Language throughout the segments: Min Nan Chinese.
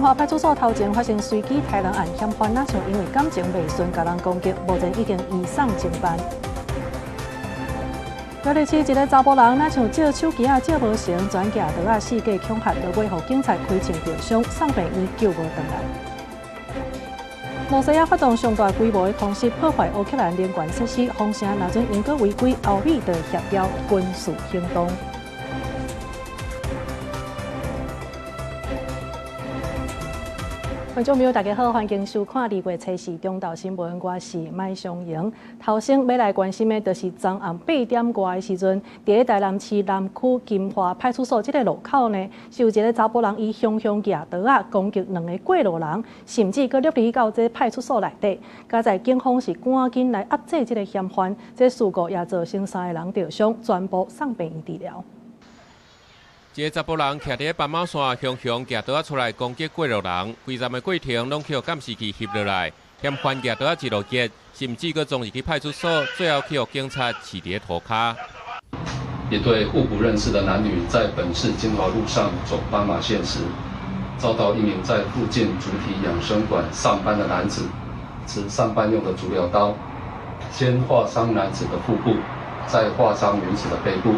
華派出所頭前發生隨機刣人案，嫌犯若像因為感情袂順，共人攻擊，目前已經移送偵辦。苗栗市一个查埔人，若像借手機仔借無成，轉舉刀仔四界恐嚇，落尾予警察開槍著傷，送病院救無轉來。羅西亞發動上大規模的空襲，破壞烏克蘭能源設施，封城若準猶閣違規，歐美就協調軍事行動。觀眾朋友，大家好，歡迎收看2月初四中晝新聞，我是麥尚瑩。頭先欲來關心的，就是昨暗8點外的時陣，佇咧台南市南區金華派出所這个路口呢，是有一个查埔人伊雄雄舉刀仔攻擊兩个過路人，甚至閣掠入到這派出所內底。佳哉警方是趕緊來壓制這个嫌犯，這事故也造成三个人著傷，全部送病院治療。一个查埔人徛佇咧斑馬線，雄雄舉刀仔出來攻擊過路人，規站的過程攏予監視器翕落來。嫌犯舉刀仔一路擊，甚至閣衝入去派出所，最後去予警察飼佇咧塗跤。一對互不認識的男女在本市金華路上走斑馬線時，遭到一名在附近主體養生館上班的男子持上班用的足療刀，先劃傷男子的腹部，再劃傷女子的背部。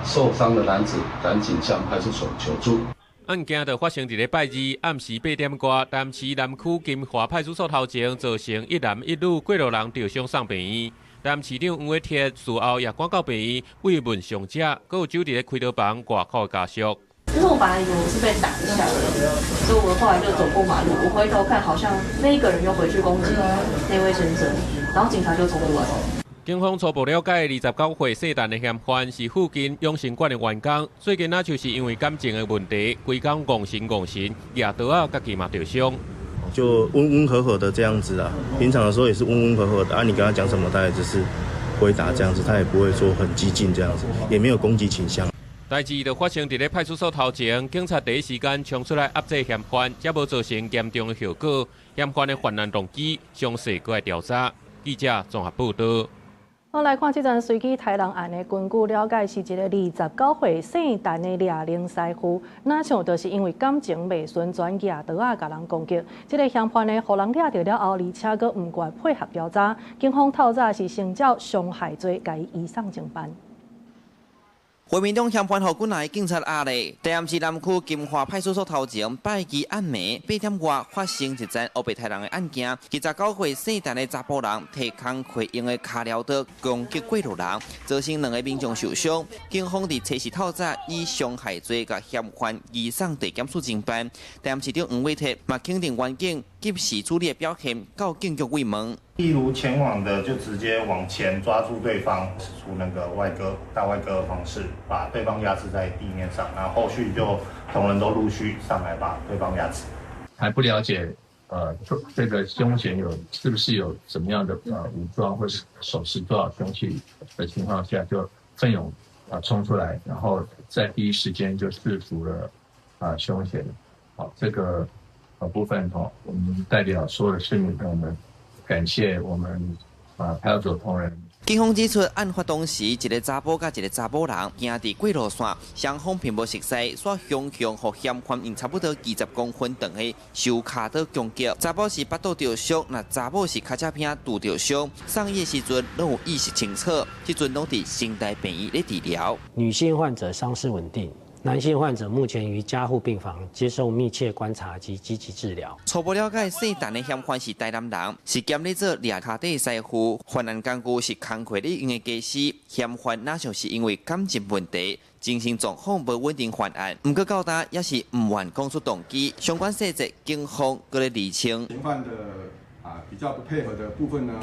受傷的男子趕緊向派出所求助。案件就發生佇咧拜二暗時8點外，台南市南區金華派出所頭前，造成一男一女過路人著傷送病院。台南市長黃偉哲事後也趕到病院慰問傷者，閣有走佇咧開刀房外口的家屬。其實我本來以為我是被打一下的，所以我後來就走過馬路，我回頭看，好像那一個人又回去攻擊那位先生，然後警察就衝過來。警方初步了解，29歲姓陳的嫌犯是附近養生館的員工，最近若就是因為感情的問題，規工戇神戇神，舉刀仔，家己嘛著傷。就溫溫和和的這樣子啊，平常的時候也是溫溫和和的啊。你跟他講什麼，他也只是回答這樣子，他也不會說很激進這樣子，也沒有攻擊傾向。代誌就發生佇咧派出所頭前，警察第一時間衝出來壓制嫌犯，才無造成嚴重的後果。嫌犯的犯案動機詳細閣來調查。記者綜合報道。我來看這樁隨機刣人案的，根據了解，是一個29歲姓陳的掠龍師傅，若像就是因為感情袂順，轉舉刀仔共人攻擊。這个嫌犯呢，予人掠著了後，而且閣毋願配合調查，警方透早是先照傷害罪共伊移送偵辦。畫面中嫌犯予幾个警察押咧，台南市南區金華派出所頭前拜二暗暝8點外發生一樁烏白刣人的案件，29歲姓陳的查埔人提工課用的跤料刀攻擊過路人，造成兩个民眾受傷。警方佇初四透早以傷害罪共嫌犯移送地檢署偵辦。台南市長黃偉哲嘛肯定員警及時處理的表現，到警局慰問。一如前往的，就直接往前抓住對方，使出那個外割大外割的方式，把對方壓制在地面上，然後後續就同仁都陸續上來把對方壓制。還不了解，這個兇嫌有是不是有怎麼樣的武裝，或是手持多少兇器的情況下，就奮勇衝出來，然後在第一時間就制服了兇嫌。好，這個部分哦，我們代表所有的市民朋友們。感謝我們派出所同仁。警方指出，案發當時，一个查埔佮一个查某人行佇過路線，雙方並無熟似，煞雄雄予嫌犯用差不多20公分長的修跤刀攻擊。查埔是腹肚著傷，若查某是跤車餅拄著傷。送醫的時陣攏有意識清楚，這陣攏佇成大病院咧治療。女性患者傷勢穩定。男性患者目前於加護病房接受密切觀察及積極治療。初步了解，姓陳的嫌犯是台南人，是兼咧做掠跤底的師傅。犯案工具是工課咧用的家私。嫌犯若像是因為感情問題，精神狀況無穩定犯案。毋過到今也是毋願講出動機。相關細節，警方閣咧釐清。嫌犯的比較不配合的部分呢，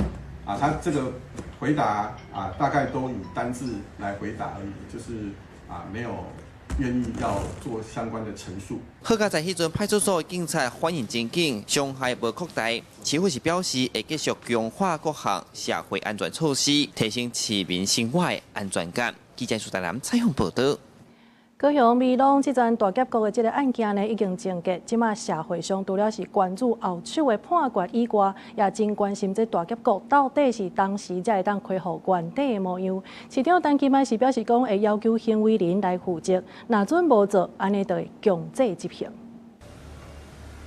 他這個回答大概都以單字來回答而已，就是沒有願意要做相關的陳述。好佳哉彼陣派出所的警察反應真緊，傷害無擴大。市府是表示會繼續強化各項社會安全措施，提升市民生活的安全感。記者蘇台南採訪報導。高雄美濃這樁大峽谷的這个案件呢，已經終結。這馬社會上除了是關注後手的判決以外，也真關心這大峽谷到底是當時才會當恢復原底的模樣。市長陳其邁是表示講，會要求行為人來負責，若準無做，按呢就會強制執行。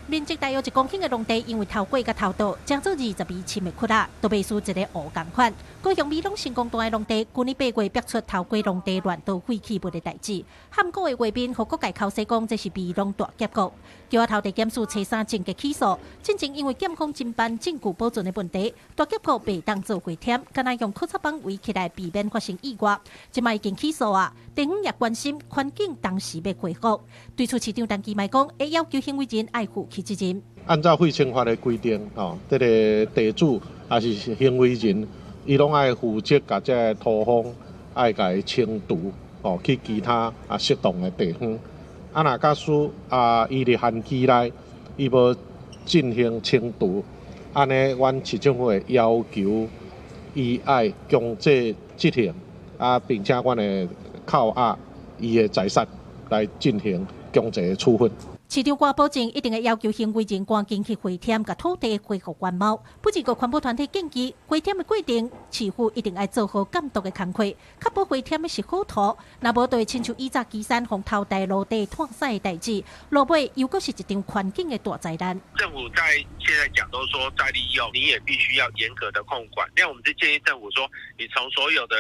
面積大約1公頃的農地，因為偷掘佮偷盜，將做22凊的窟仔，都袂輸一个湖仝款。高雄美濃成功段的農地，舊年8月爆出偷掘農地亂倒廢棄物的代誌，撼古的畫面，予各界口舌講這是美濃大劫局。橋仔頭地檢署初三正式起訴，進前因為檢控偵辦證據保存的問題，大劫局袂當做回填，敢若用枯草板圍起來，避免發生意外。這擺已經起訴啊，地方也關心環境當時欲恢復。對此市長陳其邁講，會要求行為人愛負起責任。按照廢清法的規定，吼，這个地主抑是行為人，伊攏愛負責共這个土方愛共伊清除，哦，去其他適當的地方。若假使伊佇限期內，伊無進行清除，按呢，阮市政府會要求伊愛強制執行，並且阮會扣押伊的財產來進行強制的處分。市長閣保證一定會要求行為人趕緊去回填，共土地恢復原貌。不過環保團體建議，回填的過程，市府一定愛做好監督的工課，確保回填的是好土。若無就會親像以早旗山予偷大路地拖屎的代誌，落尾又閣是一場環境的大災難。政府在現在講都說再利用，你也必須要嚴格的控管。那我們就建議政府說，你從所有的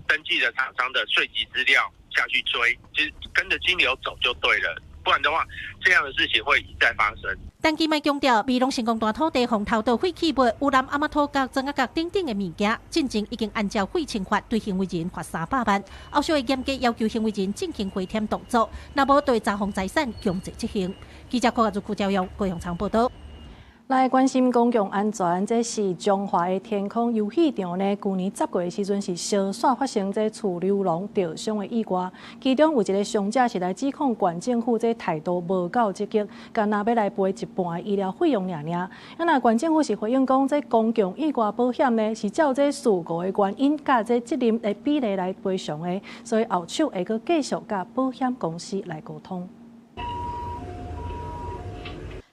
登記的廠商的稅籍資料下去追，就跟着金流走就對了。不然的話，這樣的事情會一再發生。陳其邁強調，美濃成功段土地予偷倒廢棄物、污染阿媽土角、莊仔角等等的物件，進前已經按照廢清法對行為人罰300萬，後續會嚴格要求行為人進行回填動作，若無對查封財產強制執行。記者柯亞如、邱朝陽、高雄場報道。來關心公共安全，這是彰化的天空遊戲場呢。舊年10月的時陣是相紲發生這厝溜廊著傷的意外，其中有一个傷者是來指控縣政府這態度無夠積極，干焦欲來賠一半的醫療費用爾爾。若縣政府是回應講，這公共意外保險呢是照這事故的原因佮這責任的比例來賠償的，所以後續會閣繼續佮保險公司來溝通。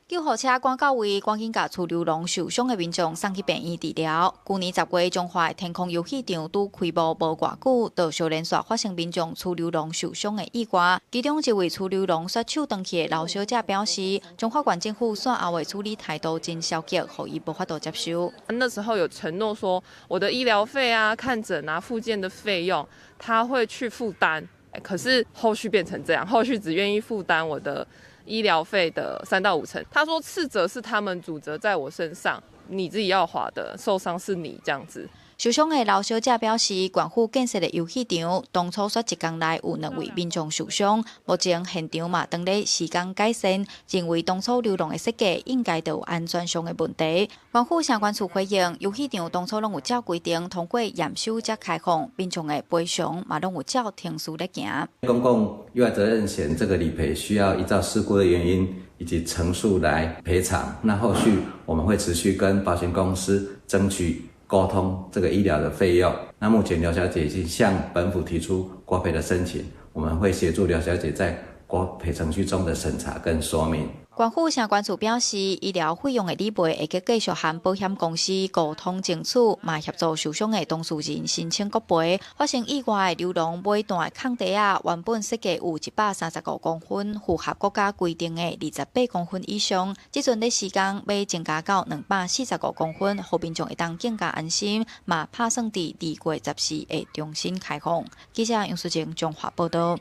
救護車趕到位，趕緊共厝溜廊受傷的民眾送去病院治療。舊年10月，彰化天空遊戲場拄開幕無偌久，就相連紲發生民眾厝溜廊受傷的意外。其中一位厝溜廊煞手斷去的劉小姐表示，彰化縣政府煞後的處理態度真消極，予伊無法度接受。那時候有承諾說，我的醫療費啊、看診啊、復健的費用，他會去負擔。可是後續變成這樣，後續只願意負擔我的醫療費的3到5成。他說次責是他們，主責在我身上，你自己要花的，受傷是你這樣子。受傷的劉小姐表示，縣府建設的遊戲場，當初煞一工內有兩位民眾受傷，目前現場嘛當咧施工改善，認為當初溜廊的設計應該就有安全上的問題。縣府相關處回應，遊戲場當初攏有照規定通過驗收才開放，民眾的賠償嘛攏有照程序咧行。公共意外責任險這個理賠需要依照事故的原因以及成數來賠償，那後續我們會持續跟保險公司爭取溝通這個醫療的費用。那目前劉小姐已經向本府提出國賠的申請，我們會協助劉小姐在國賠程序中的審查跟說明。縣府相關處表示，醫療費用的理賠會閣繼續和保險公司溝通爭取，嘛協助受傷的當事人申請國賠。發生意外的溜廊尾段空地仔，原本設計有135公分，符合國家規定的28公分以上。這陣咧施工欲增加到245公分，予民眾會當更加安心。嘛拍算佇2月14會重新開放。記者楊淑靜彰化報道。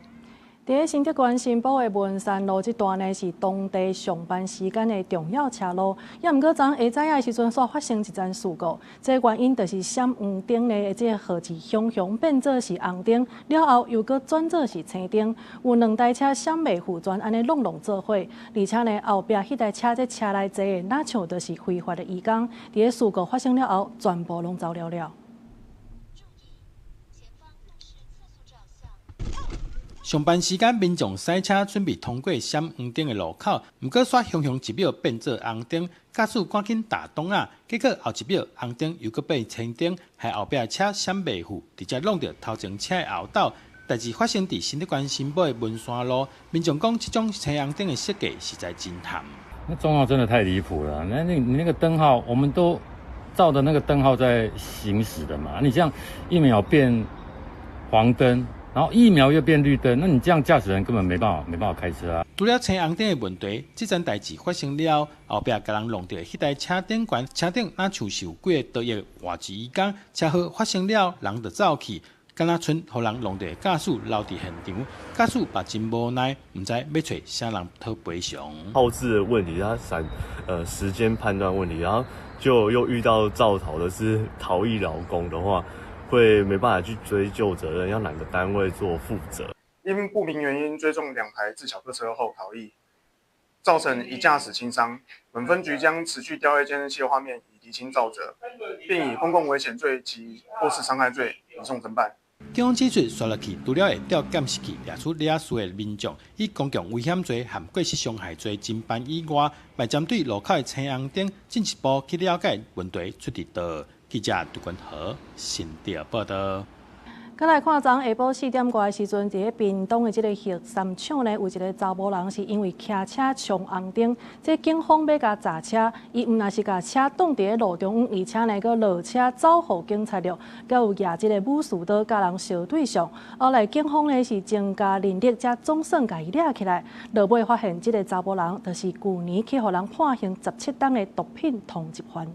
佇咧新竹縣新埔的文山路這段呢，是當地上班時間的重要車路。也毋過昨下早的時陣，煞發生一樁事故。這原因就是閃黃燈的這个號誌雄雄變做是紅燈，了後又閣轉做是青燈。有兩台車閃袂赴全，按呢挵挵做伙，而且呢後壁彼台車這車內坐的，若像就是非法的移工。佇咧事故發生了後，全部攏走了了。上班時間，民眾駛車準備通過閃黃燈的路口，毋過煞雄雄一秒變做紅燈，駕駛趕緊打擋仔，結果後一秒紅燈又閣變青燈，害後壁的車閃袂赴，直接挵著頭前車的後斗。代誌發生佇新竹縣新埔的文山路，民眾講這種青紅燈的設計實在真譀。那狀況真的太離譜了，那你那個燈號，我們都照著那個燈號在行駛的嘛，你這樣一秒變黃燈。然後一秒又變綠燈，那你這樣駕駛人根本沒辦法開車啊！除了青紅燈的問題，這樁代誌發生了後，後壁共人弄著彼台車頂懸，車頂若像是有幾个刀翼活一伊工，車禍發生了，人就走去，敢若賰予人弄著的駕駛留佇現場，駕駛嘛真無奈，毋知欲揣啥人討賠償。後置的問題，他閃，時間判斷問題，然後就又遇到肇逃的是逃逸勞工的話，會沒辦法去追究責任，要哪個單位做負責？因不明原因追撞兩台自小客車後逃逸，造成一駕駛輕傷。本分局將持續調閱監視器畫面，以釐清肇責，並以公共危險罪及過失傷害罪移送偵辦。警方指出，紲落去除了會調監視器掠出惹事的民眾以公共危險罪和過失傷害罪偵辦以外，嘛針對路口的青紅燈進一步去了解問題出佇佗。記者杜君和新竹報道。閣來看，昨下晡4點外的時陣，佇咧屏東的這个核三廠呢，有一个查某人是因為騎車衝紅燈，這警方欲共查車，伊毋但是共車擋佇咧路中央，而且呢，閣落車走予警察了，閣有舉這个武士刀共人相對上。後來警方呢是增加人力，才總算共伊掠起來。落尾發現這个查某人就是舊年去予人判刑17冬的毒品通緝犯。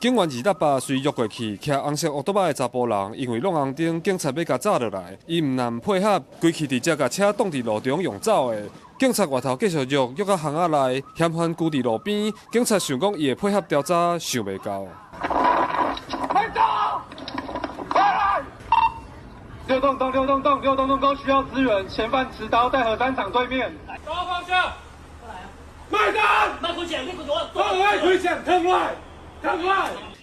警員二搭八隨約過去，騎紅色烏多擺的查埔人，因為挵紅燈，警察欲共紮落來，伊毋但配合，規氣直接共車擋佇路中用走的。警察外頭繼續約，約到巷仔內，嫌犯拘佇路邊，警察想講伊會配合調查，想袂到。快走！快來！六棟東，六棟東，六棟東高需要支援，嫌犯持刀在核三廠對面。刀放下！快單！莫開槍，你開我！我開槍，騰來！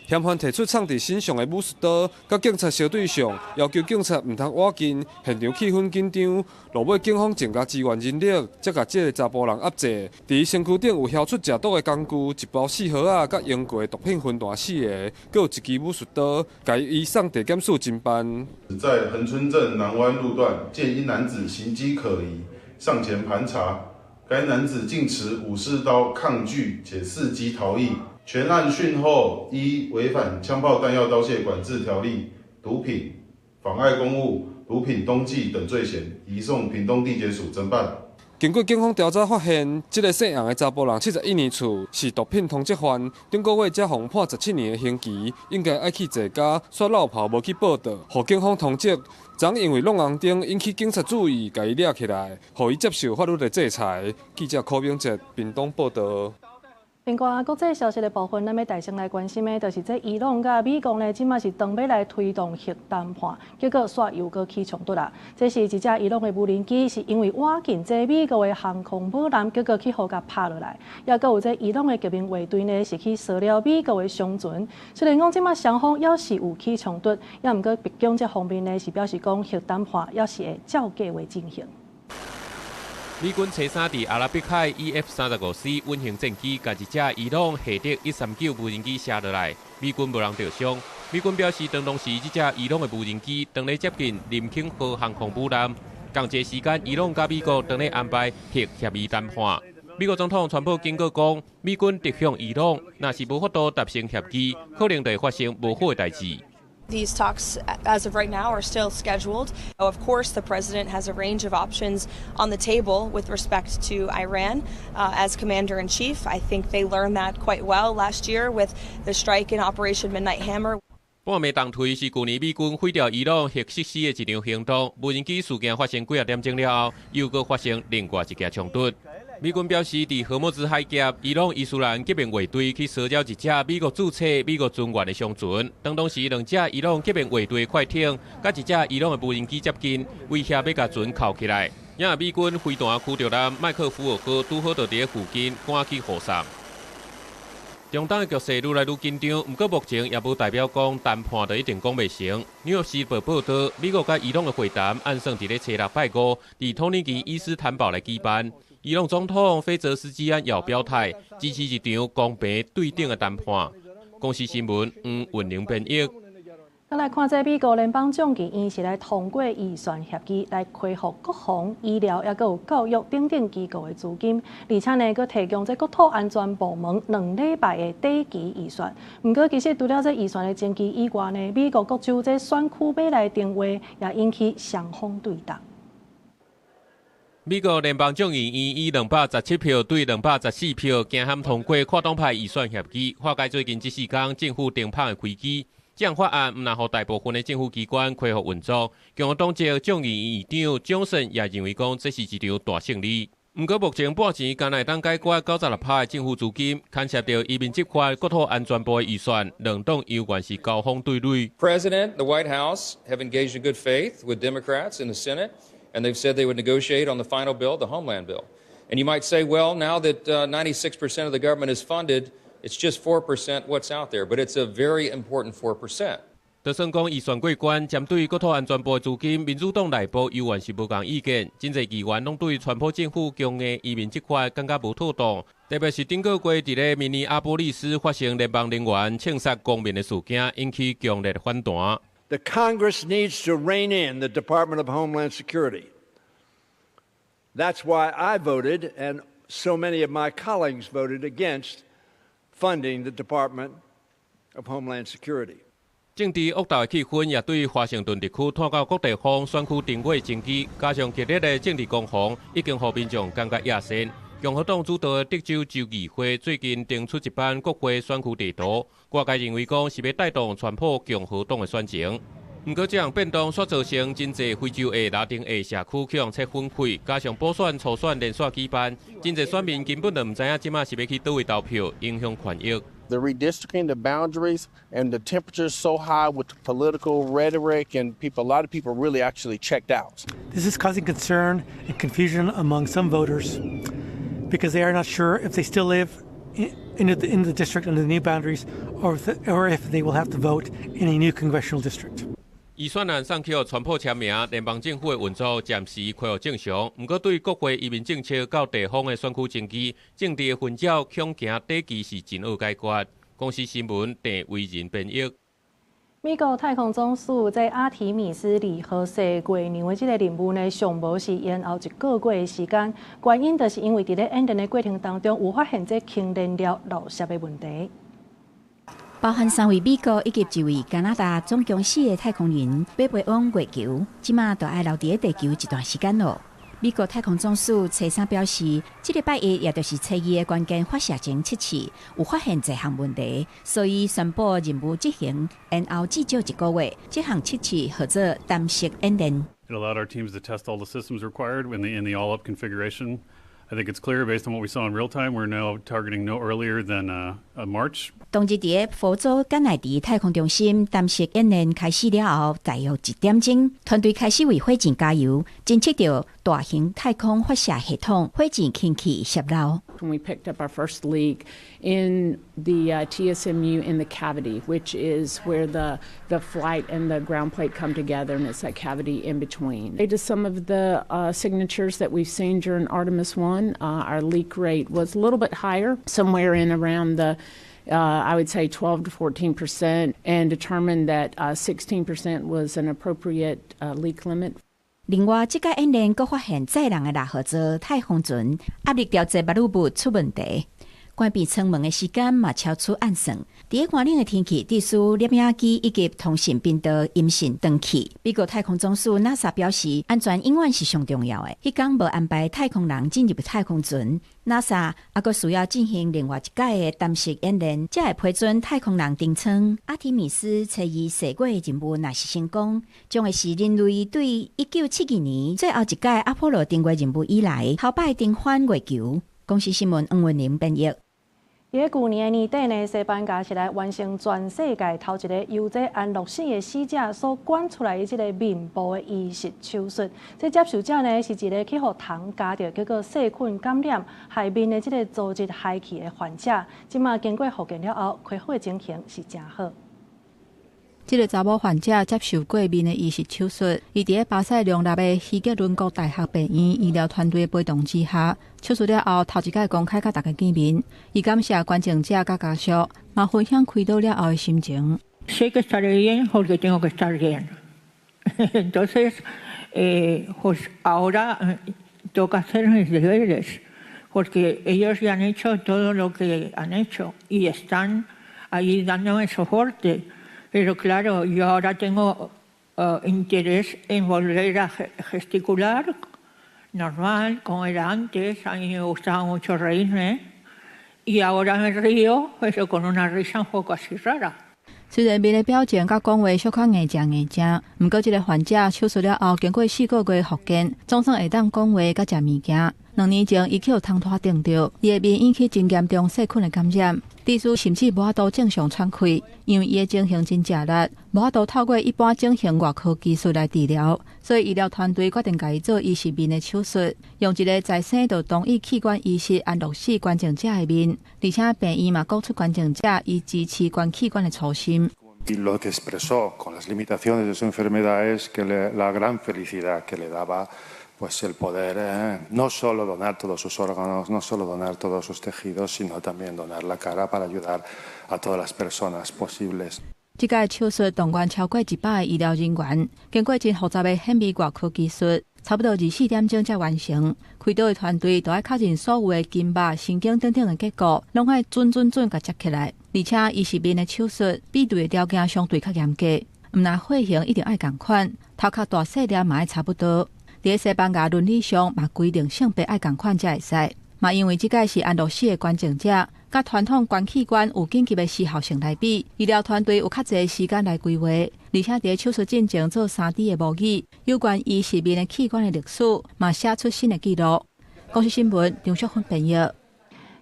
嫌犯提出藏佇身上的武士刀，佮警察相對上，要求警察毋通倚近，現場氣氛緊張。落尾警方增加支援人力，才共這个查埔人壓制。佇身軀頂有囂出食毒的工具，一包四盒仔，佮用過的毒品分彈四个，閣有一支武士刀，共伊移送地檢署偵辦。在恆春鎮南灣路段，見一男子形跡可疑，上前盤查，該男子竟持武士刀抗拒且伺機逃逸。全案訊後，依違反槍炮彈藥刀械管制條例、毒品、妨礙公務、毒品登記等罪嫌，移送屏東地檢署偵辦。經過警方調查發現，這个姓楊的查埔人71年次，是毒品通緝犯，頂個月才予判17年的刑期，應該愛去坐監，煞落跑無去報到，予警方通緝。昨因為挵紅燈引起警察注意，共伊掠起來，予伊接受法律的制裁。記者柯明哲屏東報導。另外，國際消息的部分，咱欲帶先來關心的，就是這伊朗佮美國呢，這馬是當欲來推動核談判，結果煞又閣起衝突啦。這是一隻伊朗的無人機，是因為倚近這美國的航空母艦，結果去予共拍落來。抑閣有這伊朗的革命衛隊呢，是去騷擾美國的商船。雖然講這馬雙方猶是有起衝突，抑毋過白宮這方面呢，是表示講核談判猶是會照計劃進行。美軍初三佇阿拉伯海以 F-35C 隱形戰機，共一隻伊朗赫德139無人機射落來，美軍無人著傷。美軍表示，當時這隻伊朗的無人機當咧接近林肯號航空母艦，仝一个時間，伊朗佮美國當咧安排核協議談判。美國總統川普警告講，美軍直向伊朗，若是無法度達成協議，可能就會發生無好的代誌。 These talks, as of right now, are still scheduled. Of course, the president has a range of options on the table with respect to Iran. As commander in chief, I think they learned that quite well last year with the strike in Operation Midnight Hammer. 半暝重槌是舊年美軍毀掉伊朗核設施的一場行動，無人機事件發生幾仔點鐘了後，又閣發生另外一件衝突。美軍表示，佇荷莫茲海峽，伊朗伊斯蘭革命衛隊去騷擾一隻美國註冊美國船員的商船。當時兩隻伊朗革命衛隊快艇，佮一隻伊朗的無人機接近，威脅欲共船銬起來。也美軍飛彈驅逐艦麥克福爾號拄好就佇附近，趕去護送。中東的局勢愈來愈緊張，毋過目前也無代表講談判就一定講袂成。紐約時報報導，美國佮伊朗的會談按算佇咧初六拜五，佇土耳其伊斯坦堡來舉辦。伊朗總統費澤斯基安也表態支持一場公平對等的談判。公視新聞黃雲玲編譯。咱來看這美國聯邦眾議院是來通過預算協議，來恢復國防、醫療抑閣有教育等等機構的資金，而且呢，閣提供這國土安全部門2禮拜的短期預算。毋過，其實除了這預算的爭議以外呢，美國各州這選區欲來定位也引起雙方對答。美國聯邦眾議院以217票對214票，驚險通過跨黨派預算協議，化解最近這四工政府停擺的危機。這項法案毋但予大部分的政府機關恢復運作，共和黨籍眾議院議長江森也認為講這是一場大勝利。毋過目前半錢敢若會當解決96%的政府資金，牽涉著移民執法、國土安全部的預算，兩黨猶原是交鋒對壘。 President, the White House have engaged in good faith with Democrats in the Senate, and they've said they would negotiate on the final bill, the Homeland bill. And you might say, well, now that 96% of the government is funded, it's just 4% what's out there, but it's a very important 4%. 就算講預算過關，針對國土安全部的資金，民主黨內部猶原是無仝意見。真濟議員攏對川普政府強硬移民執法感覺無妥當，特別是頂個月佇咧明尼阿波利斯發生聯邦人員槍殺公民的事件，引起強烈反彈。 The Congress needs to rein in the Department of Homeland Security. That's why I voted, and so many of my colleagues voted against funding the Department of Homeland Security. 政治惡鬥的氣氛也對華盛頓地區拖到各地方選區定位爭議，加上激烈的政治攻防，已經予民眾感覺厭瘳。共和黨主導的德州州議會最近定出一版國會選區地圖，外界認為講是欲帶動川普共和黨的選情。毋過這項變動煞造成真濟非洲裔、拉丁裔社區去予切分開，加上補選、初選連續舉辦，真濟選民根本就毋知影這馬是欲去佗位投票，影響權益。 The redistricting, the boundaries, and the temperatures so high with the political rhetoric, and people, a lot of people really actually checked out. This is causing concern and confusion among some voters because they are not sure if they still live in the district under the new boundaries or if they will have to vote in a new congressional district. 預算案送去予川普簽名，聯邦政府的運作暫時恢復正常。毋過對國會移民政策到地方的選區爭議，政治的紛擾恐驚短期是真惡解決。公視新聞鄭惟仁編譯。美國太空總署這阿提米斯二號踅月娘的這個任務呢，上無是延後一個月的時間，原因就是因為佇咧演練的過程當中有發現這氫燃料漏洩的問題。包含三位美國以及一位加拿大總公司的太空人，欲飛往月球，這馬就愛留佇咧地球一段時間囉。美國太空總署初三表示，這禮拜一也就是初二的關鍵發射前測試，有發現這項問題，所以宣布任務執行延後至少一個月。這項測試號做膽識演練。 It allowed our teams to test all the systems required in the all-up configuration. I think it's clear based on what we saw in real time, we're now targeting no earlier than March. 當日佇咧佛州甘迺迪太空中心膽識演練開始了後，大約1點鐘，團隊開始為火箭加油，偵測著大型太空發射系統火箭氫氣洩漏。 When we picked up our first leak in the TSMU in the cavity, which is where the flight and the ground plate come together, and it's that cavity in between. Due to some of the signatures that we've seen during Artemis 1, our leak rate was a little bit higher, somewhere in around the I would say 12 to 14%, and determined that 16% was an appropriate leak limit. 另外，這個演練閣發現載人的六號座太空船壓力調節馬路出問題，關閉艙門的時間嘛超出按算。佇寒冷的天氣，致使攝影機以及通訊頻道音訊斷去。美國太空總署 NASA 表示，安全永遠是上重要的。彼工無安排太空人進入太空船，NASA 猶閣需要進行另外一擺的膽識演練，才會批准太空人登艙。阿提米斯初二踅月的任務若是成功，將會是人類對1972年最後一屆阿波羅登月任務以來，頭擺登返月球。公視新聞黃文玲編譯。佇咧舊年的年底呢，西班牙是來完成全世界頭一个由這安樂死的死者所捐出來的這个面部的移植手術。這接受者呢是一个去予蟲咬著，結果細菌感染，害面的這个組織害去的患者。這馬經過復健了後，恢復的情形是誠好。這个查某患者接受過面的移植手術，伊佇咧巴塞隆納的希格倫國大學病院醫療團隊的陪同之下，手術了後頭一擺公開佮大家見面。伊感謝捐贈者佮家屬，嘛分享開刀了後的心情。Sé que estaré bien porque tengo que estar bien. Entonces, pues ahora toca hacer mis deberes, porque ellos ya han hecho todo lo que han hecho y están ahí dándome soporte. Pero claro, yo ahora tengo interés en volver a gesticular normal, como era antes. A mí me gustaba mucho reírme y ahora me río, pero con una risa un poco así rara. 雖然面的表情佮講話小可硬正硬正，毋過這个患者手術了後，經過4個月復健，總算會當講話佮食物件。2年前，伊去予通拖釘著，伊的面引起真嚴重細菌的感染，醫師甚至無法度正常喘氣，因為伊的整形真食力，無法度透過一般整形外科技術來治療，所以醫療團隊決定共伊做移植面的手術，用一个在生就同意器官移植安樂死捐贈者的面，而且病院嘛講出捐贈者伊支持捐器官的初心。 Y lo que expresó con las limitaciones de su enfermedad es que la gran felicidad que le daba, pues, el poder no solo donar todos sus órganos, no solo donar todos sus tejidos, sino también donar la cara para ayudar a todas las personas posibles. 這擺手術動員超過100个醫療人員，經過真複雜的顯微外科技術，差不多24點鐘才完成。開刀的團隊都愛確認所有的筋肉、神經等等的結構，攏愛準準準共接起來。而且，移植面的手術比對的條件相對較嚴格，毋但血型一定愛仝款，頭殼大細粒嘛愛差不多。佇西班牙倫理上嘛規定性別愛仝款才會使。嘛因為這擺是安樂死的捐贈者，佮傳統捐器官有緊急的時效性來比，醫療團隊有較濟時間來規劃，而且佇手術進前做3D 的模擬，有關移植面的器官的歷史，嘛寫出新的紀錄。公視新聞張淑芬編譯。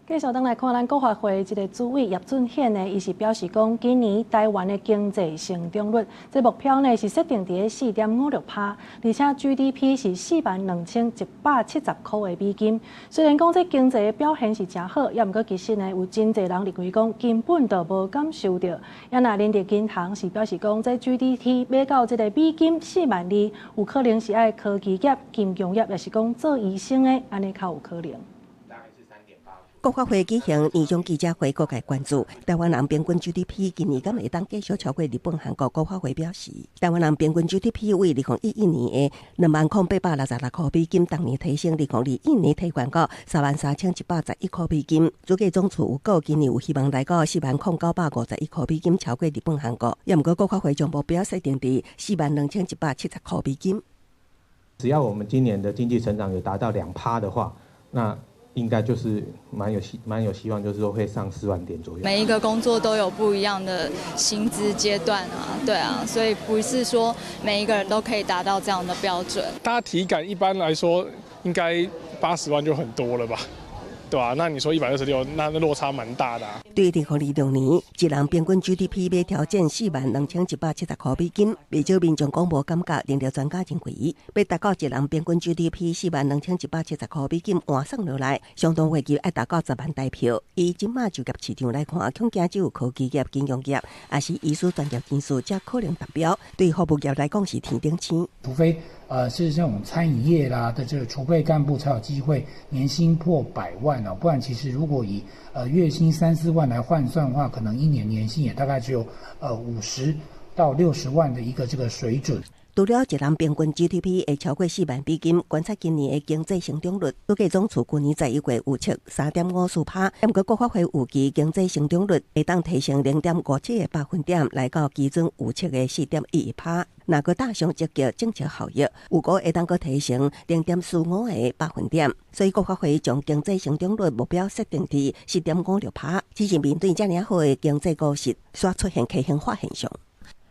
繼續轉來看咱國發會這个主委葉俊憲呢，伊是表示講，今年台灣的經濟成長率，這目標呢是設定佇4.56%，而且 GDP 是42,170箍的美金。雖然講這經濟的表現是誠好，也毋過其實呢，有真濟人認為講根本就無感受著。也若人力銀行是表示講，這 GDP 欲到這个美金4萬2，有可能是愛科技業、金融業，抑是講做醫生的，按呢較有可能。國發會舉行年終記者會，各界關注台灣人平均 GDP 今年敢會當繼續超過日本、韓國。國發會表示，台灣人平均 GDP 為2011年的20,866箍美金，逐年提升2021年提懸到33,111箍美金。主計總處預估今年有希望來到40,951箍美金，超過日本、韓國。也毋過國發會將目標設定佇42,170箍美金。只要我們今年的經濟成長有達到2%的話，那應該就是蠻有希望，就是說會上4萬點左右。每一個工作都有不一樣的薪資階段啊，對啊，所以不是說每一個人都可以達到這樣的標準。大家體感一般來說應該80萬就很多了吧？對啊，那你說126，那落差蠻大的啊。對2026年，一人平均 GDP 欲挑戰42,170箍美金，袂少民眾講無感覺。醫療專家認為，欲達到一人平均 GDP 42,170箍美金換算落來，相當月入愛達到10萬台票。以這馬就業市場來看，恐驚只有科技業、金融業，抑是醫師專業人士才可能達標。對服務業來講是天頂星。除非是這種餐飲業啦的這個儲備幹部才有機會年薪破百萬哦，不然其實如果以月薪三四萬來換算的話，可能一年年薪也大概只有50到60萬的一個這個水準。除了一人平均 GDP 會超過4萬美金，觀察今年的經濟成長率，主計總處去年11月預測3.54%，毋過國發會預期經濟成長率會當提升0.57個百分點，來到基準預測的4.11%。若閣搭上積極政策效益，預估會當閣提升0.45個百分點。所以國發會將經濟成長率目標設定佇4.56%，只是面對遮爾好的經濟股市，煞出現畸形化現象。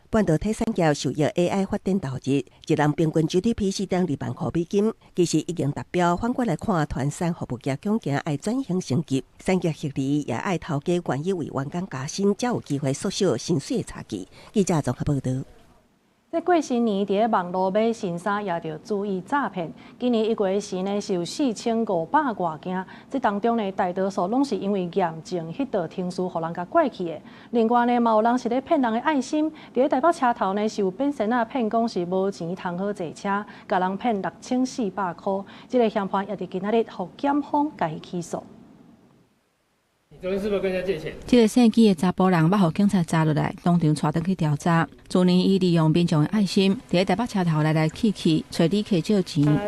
半導體產業受益 AI 發展投入，一人平均 GDP 4.2萬箍美金，其實已經達標。反過來看，傳產服務業恐驚愛轉型升級，產業協理也愛頭家願意為員工加薪，才有機會縮小薪水的差距。記者綜合報導。這過新年佇咧網路買新衫，也著注意詐騙。今年1月時呢，是有4500外件，這當中呢，大多數攏是因為驗證彼道程序，予人共拐去的。另外呢，嘛有人是咧騙人的愛心，佇咧台北車頭呢，是有變身仔騙講是無錢通好坐車，共人騙6400箍。這个嫌犯也佇今仔日予檢方共伊起訴。你昨天是不是跟人家借錢？這个姓紀的查埔人，捌予警察查落來，當場帶轉去調查。去年伊利用民眾的愛心，佇咧台北車頭來來去去，揣旅客借錢。他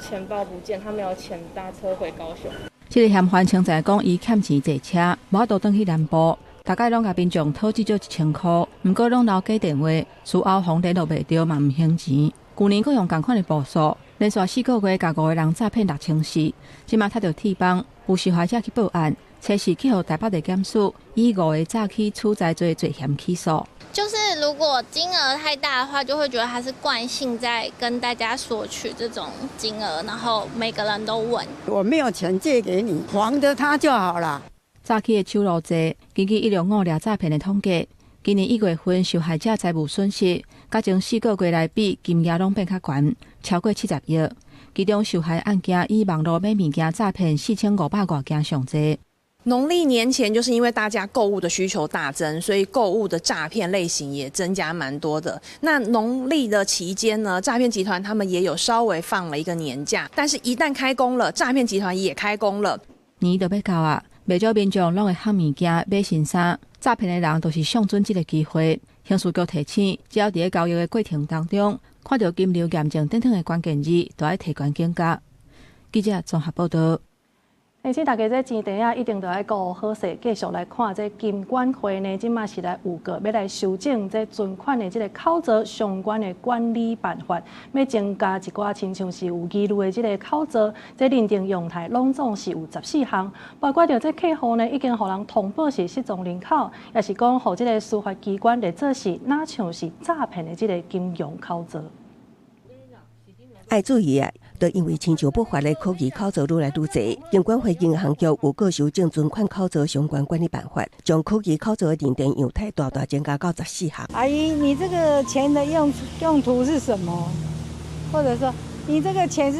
錢包不見，他沒有錢搭車回高雄。這个嫌犯稱讚講，伊欠錢坐車，無法度轉去南部，逐擺攏共民眾討至少1000箍，毋過攏留假電話，事後予聯絡袂著嘛毋還錢。舊年閣用仝款的步數，連續4個月共五個人詐騙6400，這馬踢著鐵枋，有受害者去報案，初四去予台北地檢署以五个早起取財罪罪嫌起訴。就是如果金額太大的話，就會覺得他是慣性在跟大家索取這種金額，然後每個人都問。我沒有錢借給你，還著他就好了。早起的手路濟，根據165掠詐騙的統計，今年1月份受害者財務損失，佮前4個月來比，金額攏變較懸，超過70億。其中受害案件以網路買物件詐騙4500外件上濟。農曆年前，就是因為大家購物的需求大增，所以購物的詐騙類型也增加蠻多的。那農曆的期間呢，詐騙集團他們也有稍微放了一個年假，但是一旦開工了，詐騙集團也開工了。年就欲到啊，袂少民眾攏會烘物件、買新衫，詐騙的人就是上準這个機會。刑事局提醒，只要佇咧交易的過程當中，看著金流驗證等等的關鍵字，都愛提懸警覺。記者綜合報道。而且大家這錢袋仔一定著愛顧好勢，繼續來看這金管會呢，這馬是來預告欲來修正這存款的這个口座相關的管理辦法，欲增加一寡親像是有疑慮的這个口座，這認定樣態攏總是有14項，包括著這客戶呢已經予人通報是失蹤人口，抑是講予這个司法機關列做是若像是詐騙的這个金融口座。愛注意啊！就因為親像不法的可疑口座愈來愈濟，金管會銀行局預告修正存款口座相關管理辦法，將可疑口座的認定樣態大大增加到14項。阿姨，你這個錢的用途是什麼？或者說，你這個錢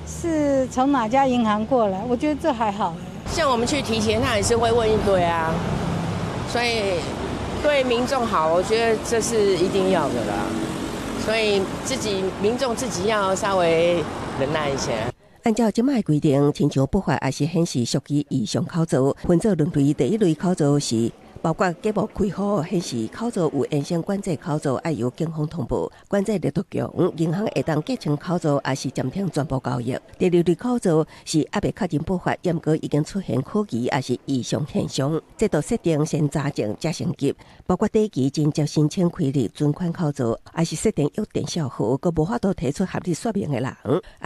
是從哪家銀行過來？我覺得這還好。像我們去提錢，他也是會問一堆啊，所以對民眾好，我覺得這是一定要的啦。所以自己民眾自己要稍微忍耐一下。按照這擺規定，親像不法抑是顯示屬於異常口座，分做兩類。第一類口座是包括假冒開戶顯示口座有延伸管制口座，愛由警方通報，管制力度強，銀行會當結清口座，抑是暫停全部交易。第二類口座是猶未確認不法，毋過已經出現可疑抑是異常現象，制度設定先查證才升級，包括短期緊急申請開立存款口座，抑是設定約定帳戶，閣無法度提出合理說明的人，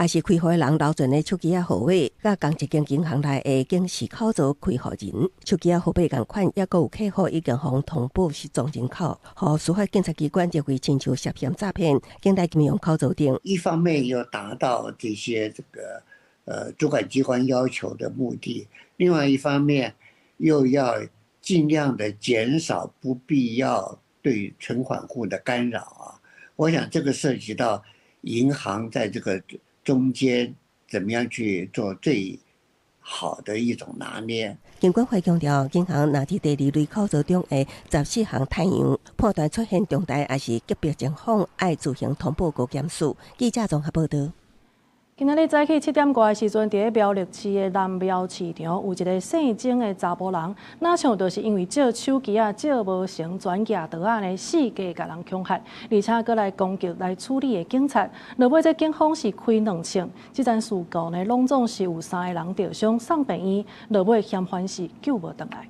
抑是開戶的人留存的手機仔號碼，佮仝一間銀行內的警示口座開戶人，手機仔號碼仝款，抑閣有客戶已經予通報失蹤人口，予司法檢察機關認為親像涉嫌詐騙，境內金融口座等。一方面要達到這些這個主管機關要求的目的，另外一方面又要盡量的減少不必要對存款戶的干擾啊。我想這個涉及到銀行在這個中間怎麼樣去做最好的一種拿捏。金管會強調，銀行若佇第二類口座中的14項態樣判斷出現重大抑是特別情況，愛自行通報高檢署。記者綜合報道。今仔日早起7點外的時陣，佇咧苗栗市的南寮市場，有一个姓鍾的查埔人，若像就是因為借手機仔借無成，轉舉刀仔呢，四界共人恐嚇，而且閣來攻擊來處理的警察。落尾這警方是開兩槍，這樁事故呢，攏總是有三個人著傷送病院，落尾嫌犯是救無轉來。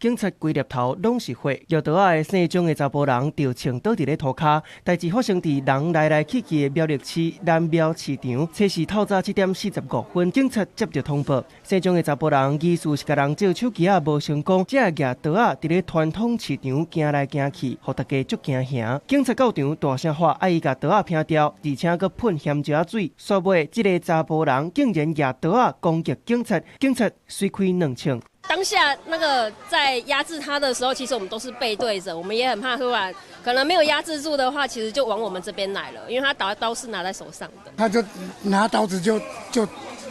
警察規粒頭攏是血，舉刀仔的姓鍾的查埔人著槍倒佇咧塗跤。代誌發生佇人來來去去的苗栗市南寮市場，初四透早7點45，警察接著通報，姓鍾的查埔人疑似是共人借手機仔無成功，才會舉刀仔佇咧傳統市場行來行去，予大家足驚嚇。警察到場大聲喊，愛伊共刀仔撇掉，而且閣噴鹹椒仔水。煞尾這个查埔人竟然舉刀仔攻擊警察，警察隨開兩槍。當下那個在壓制他的時候，其實我們都是背對着，我們也很怕突然可能沒有壓制住的話，其實就往我們這邊來了，因為他刀刀是拿在手上的。他就拿刀子就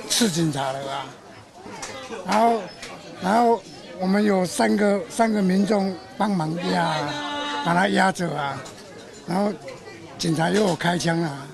刺警察了啊，然後我們有三個民眾幫忙壓，把他壓着啊，然後警察又有開槍啊。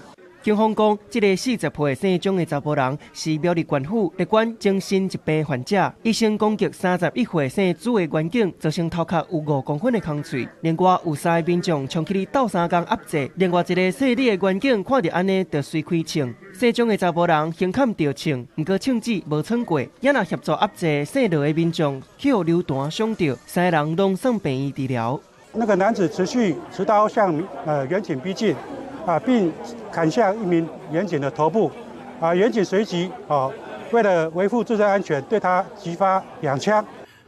警方講，這个40歲姓鍾的查埔人是苗栗縣府列管精神疾病患者，伊先攻擊31歲姓朱的員警，造成頭殼有5公分的空喙。另外有三个民眾衝去鬥相共壓制，另外一个姓李的員警看著按呢，就隨開槍。姓鍾的查埔人胸坎著槍，毋過槍支無穿過，也若協助壓制姓羅的民眾，去予流彈傷著，三个人攏送病院治療。那個男子持續持刀向員警逼近，並砍向一名員警的頭部，員警隨即為了維護自身安全，對他擊發兩槍。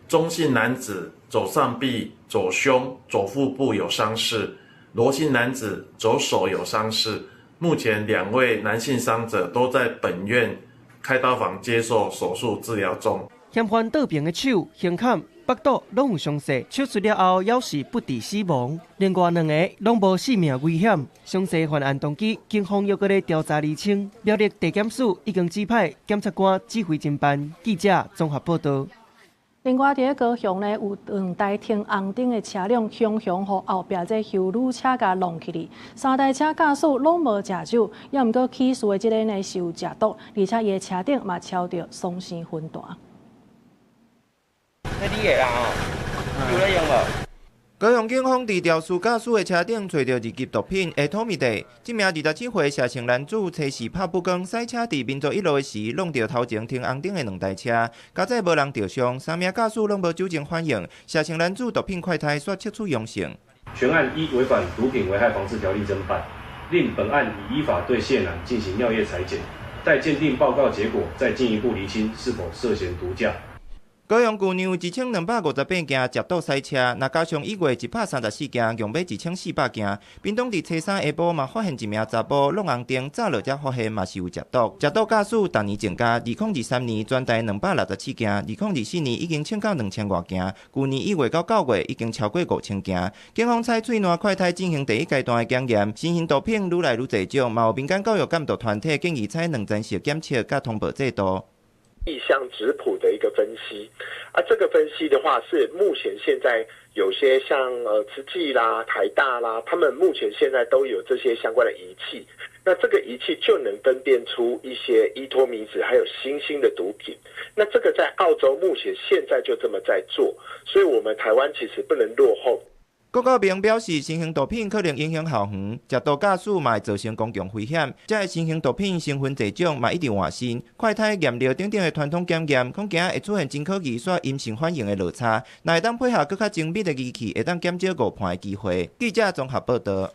鍾姓男子左上臂、左胸、左腹部有傷勢，羅姓男子左手有傷勢。目前兩位男性傷者都在本院開刀房接受手術治療中。嫌犯倒爿的手、胸坎、腹肚攏有傷勢，手術了後猶是不治死亡。另外兩個攏無性命危險。詳細犯案動機，警方猶閣咧調查釐清。苗栗地檢署已經指派檢察官指揮偵辦。記者綜合報道。另外，佇咧高雄呢，有兩台停紅燈的車輛，雄雄予後壁這休旅車共挵去哩。三台車駕駛攏無食酒，猶毋過起事的這個呢是有食毒，而且伊的車頂嘛抄著雙生粉彈。這你的啦吼，有咧用無？高雄警方佇肇事駕駛的車頂揣著二級毒品的托米地，這名27歲謝姓男子初四拍不光駛車佇民族一路的時，挵著頭前停紅燈的兩台車，佳哉無人著傷，三名駕駛攏無酒精反應，謝姓男子毒品快篩煞測出陽性。全案依違反毒品危害防治條例偵辦，另本案已依法對謝男進行尿液採檢，待鑑定報告結果，再進一步釐清是否涉嫌毒駕。高雄舊年有1258件食毒賽車，若加上一月134件，共欲1400件。屏東佇初三下晡嘛發現一名查埔挵紅燈，早落才發現嘛是有食毒。食毒駕駛逐年增加，2023年全台267件，2024年已經衝到2000外件。舊年1月到9月已經超過5000件。警方採喙瀾快篩進行第一階段的檢驗，新型毒品愈來愈濟種，嘛有民間教育監督團體建議採兩層式檢測佮通報制度。液相質譜的一個分析，啊，這個分析的話是目前現在有些像慈濟啦、台大啦，他們目前現在都有這些相關的儀器，那這個儀器就能分辨出一些依托咪酯還有新興的毒品。那這個在澳洲目前現在就這麼在做，所以我們台灣其實不能落後。郭國明表示，新型毒品可能影響校園，食毒駕駛嘛會造成公共危險。這个新型毒品成分濟種，嘛一直換新，快篩驗尿等等的傳統檢驗，恐驚會出現真可疑煞陰性反應的落差。若會當配合閣較精密的儀器，會當減少誤判的機會。記者綜合報道。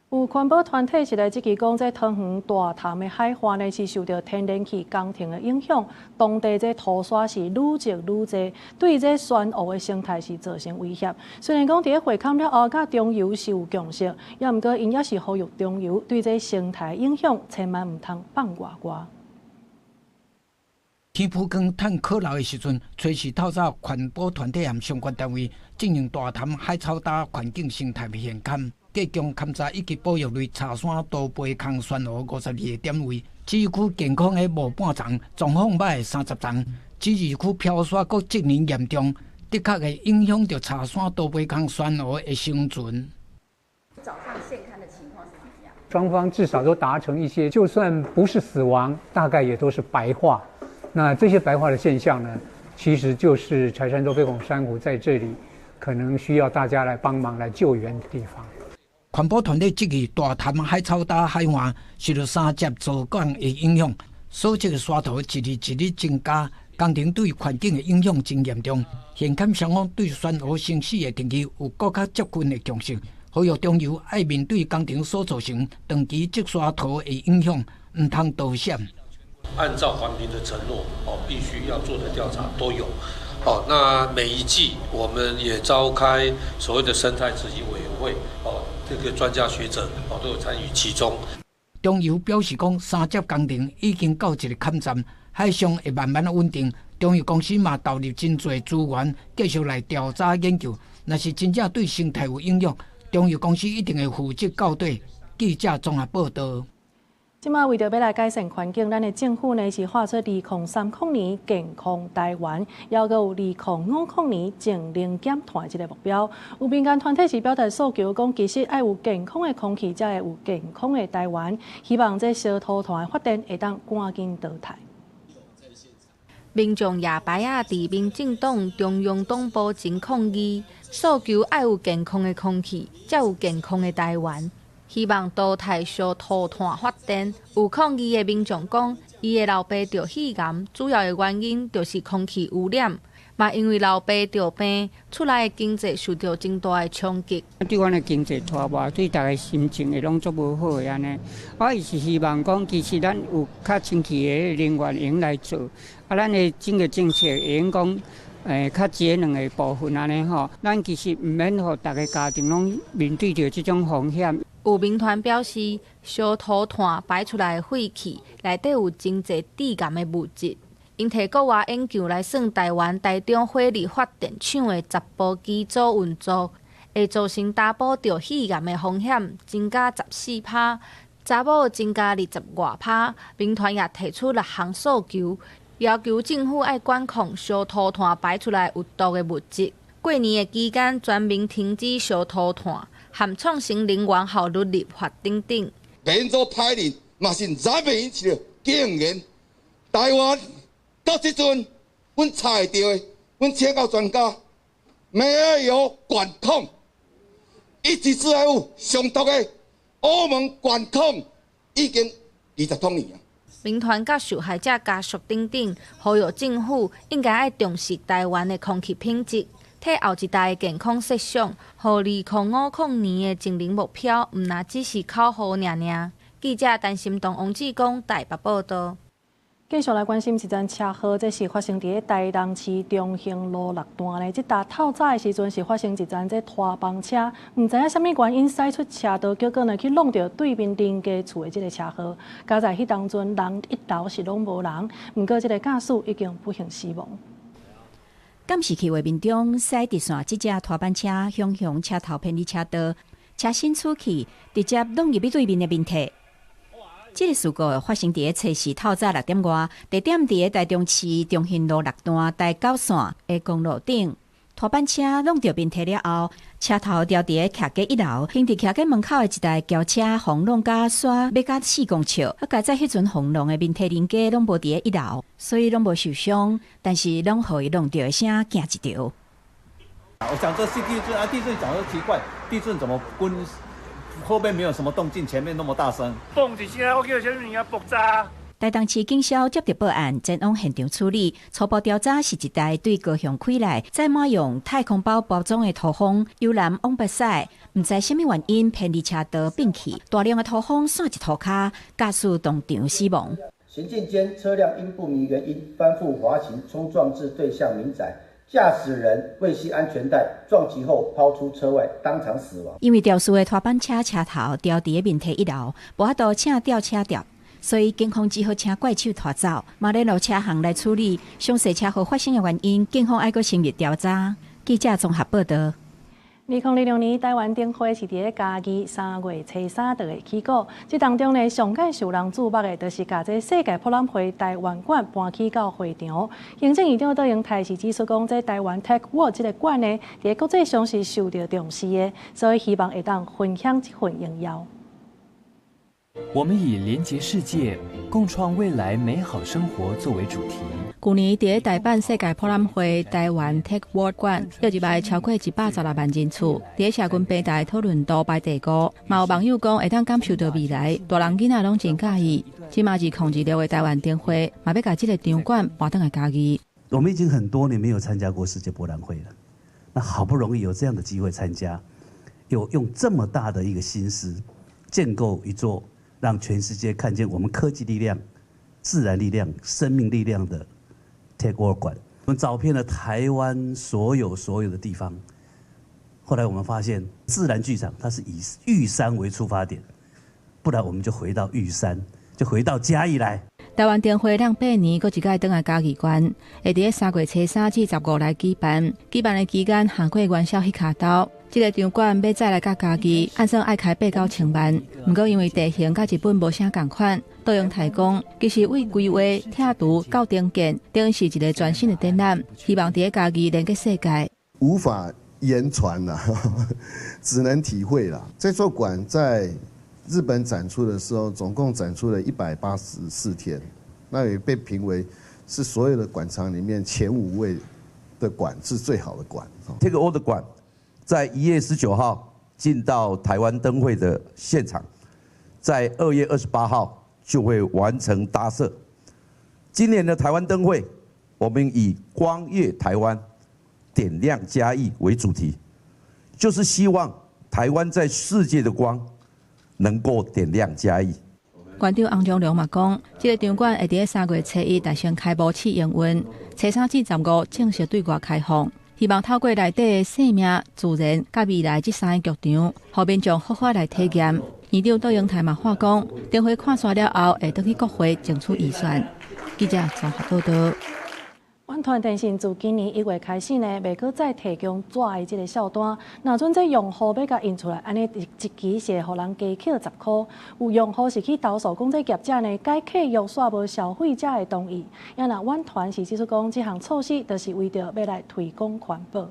有環保團體是來質疑講，這桃園大潭的海岸呢是受著天然氣工程的影響，當地這塗沙是愈積愈濟，對這珊瑚的生態是造成威脅。雖然講佇咧會勘了後，佮中油是有共識，猶毋過𪜶猶是呼籲中油對這生態影響，千萬毋通放外外。天普光趁可老的時陣，隨時透早環保團體和相關單位進行大潭海草礁環境生態的現勘。加強勘查以及保育類柴山多杯空珊瑚52個點位，這一區健康的無半層，狀況歹的30層。這二區飄沙閣積年嚴重，的確會影響著柴山多杯空珊瑚的生存。早上現勘的情況是怎麼樣？雙方至少都達成一些，就算不是死亡，大概也都是白化。那這些白化的現象呢，其實就是柴山多杯孔珊瑚在這裡可能需要大家來幫忙來救援的地方。環保團體質疑大潭海草礁海岸受著三接造港的影響，所積的沙土一日一日增加，工程對環境的影響真嚴重。現勘雙方對珊瑚生死的定義有閣較接近的共識，呼籲中油愛面對工程所造成長期積沙土的影響，毋通躲閃。按照環評的承諾，哦，必須要做的調查都有。哦，那每一季我們也召開所謂的生態執行委員會，哦，這個專家學者哦都有參與其中。中油表示講，三接工程已經到一个坎站，海上會慢慢穩定。中油公司嘛投入真濟資源，繼續來調查研究。若是真正對生態有影響，中油公司一定會負責到底。記者綜合報道。這馬為著欲來改善環境，咱的政府呢是劃出2030年健康台灣，猶閣有2050年淨零減碳的這个目標。有民間團體是表達訴求，講其實愛有健康的空氣，才會有健康的台灣。希望這燒塗炭的發電會當趕緊淘汰。民眾舉牌仔佇民進黨中央黨部前抗議，訴求愛有健康的空氣，才有健康的台灣。希望淘汰燒塗炭發電。有抗議的民眾講，伊的老爸著肺癌，主要的原因就是空氣污染，嘛因為老爸著病，厝內的經濟受著真大的衝擊。對阮的經濟拖磨，對逐家心情會攏足無好的按呢。我伊是希望講，其實咱有較清氣的能源會用來做，啊，咱的整個政策會用講。較節能的部分按呢吼，咱其實毋免予逐个家庭攏面對著這種風險。有民團表示，燒塗炭排出來的廢氣內底有真濟致癌的物質。𪜶提國外研究來算，台灣台中火力發電廠的10部機組運作，會造成查埔著肺癌的風險增加14%，查某增加20外%。民團也提出六項訴求，要求政府愛管控燒塗炭排出來有毒的物質。過年的期間全面停止燒塗炭，含創新能源效率立法等等。免做歹人，嘛是咱袂引起竟然台灣到這陣，阮查會著的，阮請到專家，沒有管控，一級致癌物上毒的歐盟管控已經20多年啊。民團佮受害者家屬等等，呼籲政府應該愛重視台灣的空氣品質，替後一代的健康設想，予2050年的淨零目標，毋若只是口號爾爾。記者陳心東、王志剛台北報導。繼續來關心一陣車禍，這是發生佇台南市中興路六段咧。這搭透早的時陣是發生一陣這拖房車，毋知影啥物原因駛出車道，結果呢去挵著對面鄰家厝的這个車禍。佳哉彼當陣人一樓是攏無人，毋過這个駕駛已經不幸死亡。監視器畫面中，駛直線這隻拖板車雄雄車頭偏離車道，車身出去，直接挵入去對面的民宅。這个事故發生佇初四透早6點外，地點佇个台中市中興路六段台九線的公路頂，拖板車挵著民宅了後，車頭牢佇个徛家一樓，停佇徛家門口的一台轎車，予挵甲煞欲甲4公尺。啊，佳哉彼陣予挵的民宅鄰家攏無佇个一樓，所以攏無受傷，但是攏予伊挵著的聲驚一著。我想這是地震啊！地震講得奇怪，地震怎麼滾？後面沒有什麼動靜，前面那麼大聲。嘣一聲，我叫啥物件爆炸。台東市警消接到報案，前往現場處理。初步調查是一台對高雄開來，載滿用太空包包裝的塗蜂，由南往北駛，毋知啥物原因偏離車道變去，大量的塗蜂散佇塗跤，駕駛當場死亡。行進間，車輛因不明原因翻覆滑行，衝撞至對向民宅。駕駛人未繫安全帶，撞擊後拋出車外，當場死亡。因為肇事的拖板車車頭牢佇个民宅一樓，無法度請吊車吊，所以警方只好請怪手拖走，嘛聯絡車行來處理。詳細車禍發生的原因，警方愛閣深入調查。記者綜合報導。2026年台灣燈會是佇咧嘉義3月初3就會起鼓。這當中呢，上蓋受人注目的，就是共這世界博覽會台灣館搬去到會場。行政院長卓榮泰是指出講，這台灣 Tech World 這个館呢，佇國際上是受著重視的，所以希望會當分享這份榮耀。我們以連結世界、共創未來美好生活作為主題。舊年佇咧台辦世界博覽會台灣 Tech World 館，約入來超過116萬人次，佇咧社群平台討論度排第五。嘛有網友講會當感受到未來，大人囡仔攏真佮意。這馬2026的台灣燈會，嘛欲共這个場館搬轉來嘉義。我們已經很多年沒有參加過世界博覽會了，那好不容易有這樣的機會參加，又用這麼大的一個心思建構一座讓全世界看見我們科技力量、自然力量、生命力量的 Tech World 館。我們找遍了台灣所有的地方，後來我們發現自然劇場它是以玉山為出發點，不然我們就回到玉山，就回到嘉義來。台灣燈會兩百年閣一擺轉來嘉義縣，會佇咧3月初3至15來舉辦。舉辦的期間，行過元宵彼跤兜，這个場館欲載來到嘉義，按算愛開八九千萬，毋過因為地形佮日本無啥仝款，杜英台講，其實為規劃拆除到重建，等於是一個全新的展覽，希望佇咧嘉義連結世界。無法言傳啦，只能體會啦。這座館在日本展出的時候，總共展出了184天，那也被評為是所有的館藏裡面前五位的館是最好的館。這個 Old 館在1月19號進到台灣燈會的現場，在2月28號就會完成搭設。今年的台灣燈會，我們以光躍台灣、點亮嘉義為主題，就是希望台灣在世界的光能夠點亮嘉義。館長洪長良嘛講，這个場館會佇咧3月初1台先開幕試營運，初三至15正式對外開放。希望透過內底的生命、自然佮未來這三个劇場，予民眾好好來體驗。院長杜英台嘛話講，燈會看煞了後，會轉去國會爭取預算。記者綜合報導。遠傳電信自今年1月開始呢，袂閣再提供紙的這个數單。若準這用戶欲共印出來，按呢一支是會予人加扣10箍。有用戶是去投訴講，這業者呢改契約煞無消費者的同意。啊若遠傳是指出講，這項措施就是為著欲來推廣環保。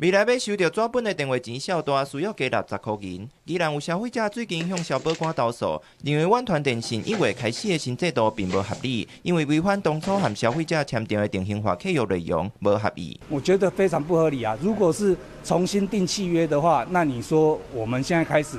未來欲收著紙本的電話錢數單，需要加納10箍銀。宜蘭有消費者最近向消保官投訴，認為遠傳電信1月開始的新制度並無合理，因為違反當初和消費者簽訂的定型化契約內容，無合意。我覺得非常不合理啊！如果是重新訂契約的話，那你說我們現在開始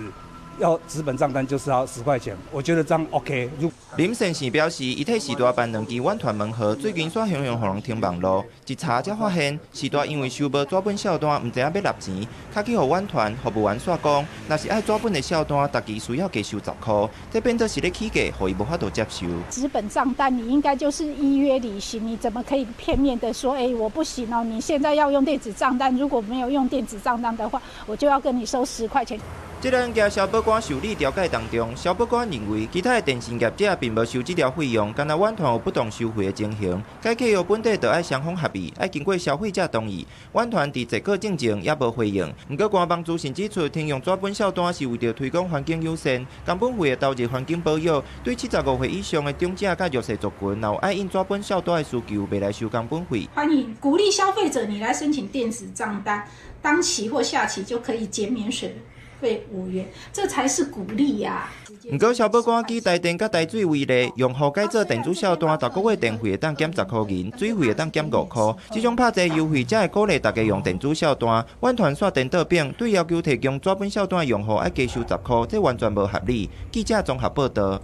要紙本帳單就是要10塊錢，我覺得這樣 OK。林先生表示，伊替時大辦兩支遠傳門號，最近煞雄雄予人停網路，一查才發現時大因為收無紙本數單，毋知影欲納錢，敲去予遠傳服務員煞講，若是愛紙本的數單，逐支需要加收十箍，這變做是咧起價，予伊無法度接受。紙本帳單你應該就是依約履行，你怎麼可以片面的說，欸，我不行哦，你現在要用電子帳單，如果沒有用電子帳單的話，我就要跟你收10塊錢。這個案件消保官受理調解當中，消保官認為其他的電信業者並無收這條費用，干焦遠傳有不當收費的情形，該契約本底就愛雙方合意，愛經過消費者同意。遠傳佇這個進前也無回應。毋過官方資訊指出，停用紙本數單是為著推廣環境友善，工本費的投入環境保育。對75歲以上的長者佮弱勢族群，若有愛印紙本數單的需求，袂來收工本費。歡迎鼓勵消費者，你來申請電子帳單，當期或下期就可以減免水費5元，這才是鼓勵呀。毋過消保官舉台電佮台水為例，用戶改做電子數單，逐個月電費會當減10箍銀，水費會當減5箍。這種拍折優惠，才會鼓勵大家用電子數單。遠傳煞顛倒反，對要求提供紙本數單的用戶愛加收10箍，這完全無合理。記者綜合報導。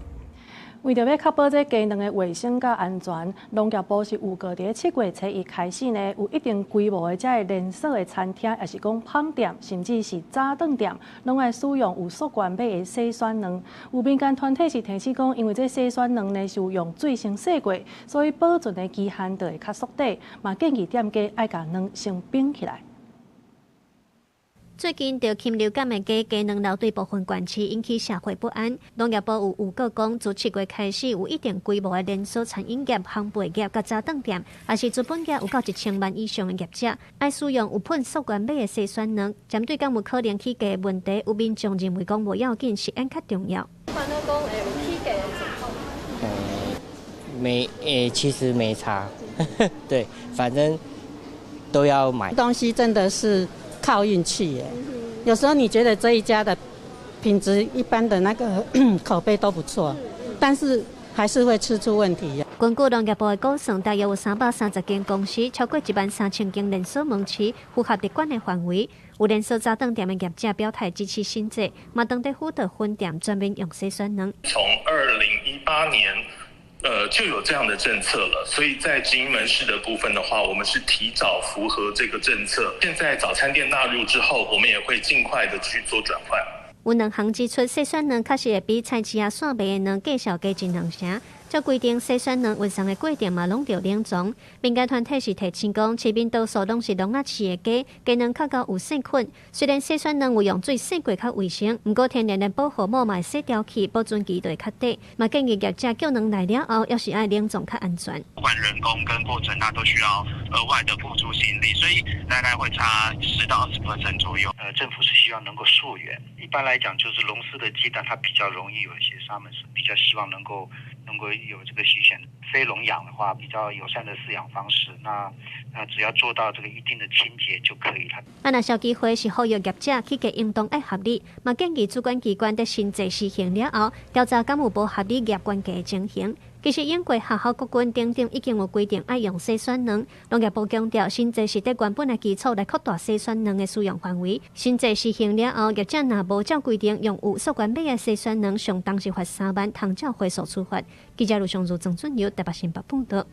為著欲確保這雞卵的衛生佮安全，農業部是預告佇咧7月初1開始呢，有一定規模的這个連鎖的餐廳，抑是講麭店，甚至是早頓店，攏愛使用有溯源碼的洗選卵。有民間團體是提醒講，因為這洗選卵呢是有用水先洗過，所以保存的期限就會較縮短。嘛建議店家愛共卵先冰起來。最近，著禽流感的雞卵流對部分縣市引起社會不安。農業部有預告講，自7月開始，有一定規模的連鎖餐飲業、烘焙業佮早頓店，抑是資本額有夠1000萬以上的業者，愛使用有噴溯源碼的篩選卵。針對敢有可能起價的問題，有民眾認為講無要緊，食安較重要。煩惱講會有起價的狀況。嗯，沒，欸，其實沒差，對，反正都要買。東西真的是靠運氣耶，有時候你覺得這一家的品質一般的那個口碑都不錯，但是還是會吃出問題。根據農業部的估算，大約有330間公司，超過1萬3千間連鎖門市符合列管的範圍。有連鎖早頓店的業者表態支持新制，嘛當地輔導分店全面用篩選卵。從2018年，就有這樣的政策了，所以在直營門市的部分的話，我們是提早符合這個政策。現在早餐店納入之後，我們也會盡快的去做轉換。有兩行指出，篩選卵確實會比菜市仔線賣的卵價數加一兩成。照规定，筛选卵运送的过程嘛，攏著冷藏。民间团体是提醒讲，市面多数攏是笼仔饲的鸡，鸡卵較厚有細菌。雖然篩選卵有用水洗過較衛生，毋過天然的保護膜嘛會洗掉去，保存期就會較短。嘛建議業者叫卵來了後，猶是愛冷藏較安全。不管人工跟過程，它都需要額外的付出心力，所以大概會差10到20% 左右。政府是希望能夠溯源。一般來講，就是籠飼的雞蛋，它比較容易有一些沙門氏，比較希望能夠有這個篩選。非籠養的話，比較友善的飼養方式，那只要做到這個一定的清潔就可以了。啊，若消基會是呼籲業者起價應當愛合理，嘛建議主管機關佇新制施行了後，調查敢有無合理業關價的情形。其實英國學校、國軍等等已經有規定愛用篩選卵，農業部強調，新制是佇原本的基礎來擴大篩選卵的使用範圍。新制施行了後，業者若無照規定用有所關買的篩選卵，上重是罰3萬，通照回溯處罰。記者盧尚如、曾俊友台北新北報道。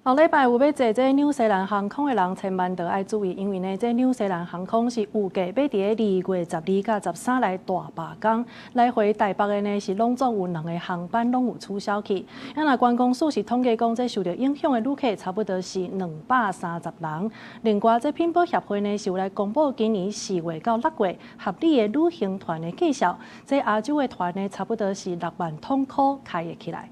後禮拜有欲坐這紐西蘭航空的人，千萬著愛注意，因為呢，這紐西蘭航空是預計欲佇2月12佮13來大罷工，來回台北的呢是攏總有兩个航班攏有取消去。啊，若觀光署是統計講，這受著影響的旅客差不多是230人。另外，這品保協會呢是有來公布今年4月到6月合理的旅行團的介紹，這亞洲的團呢差不多是6萬通箍開會起來。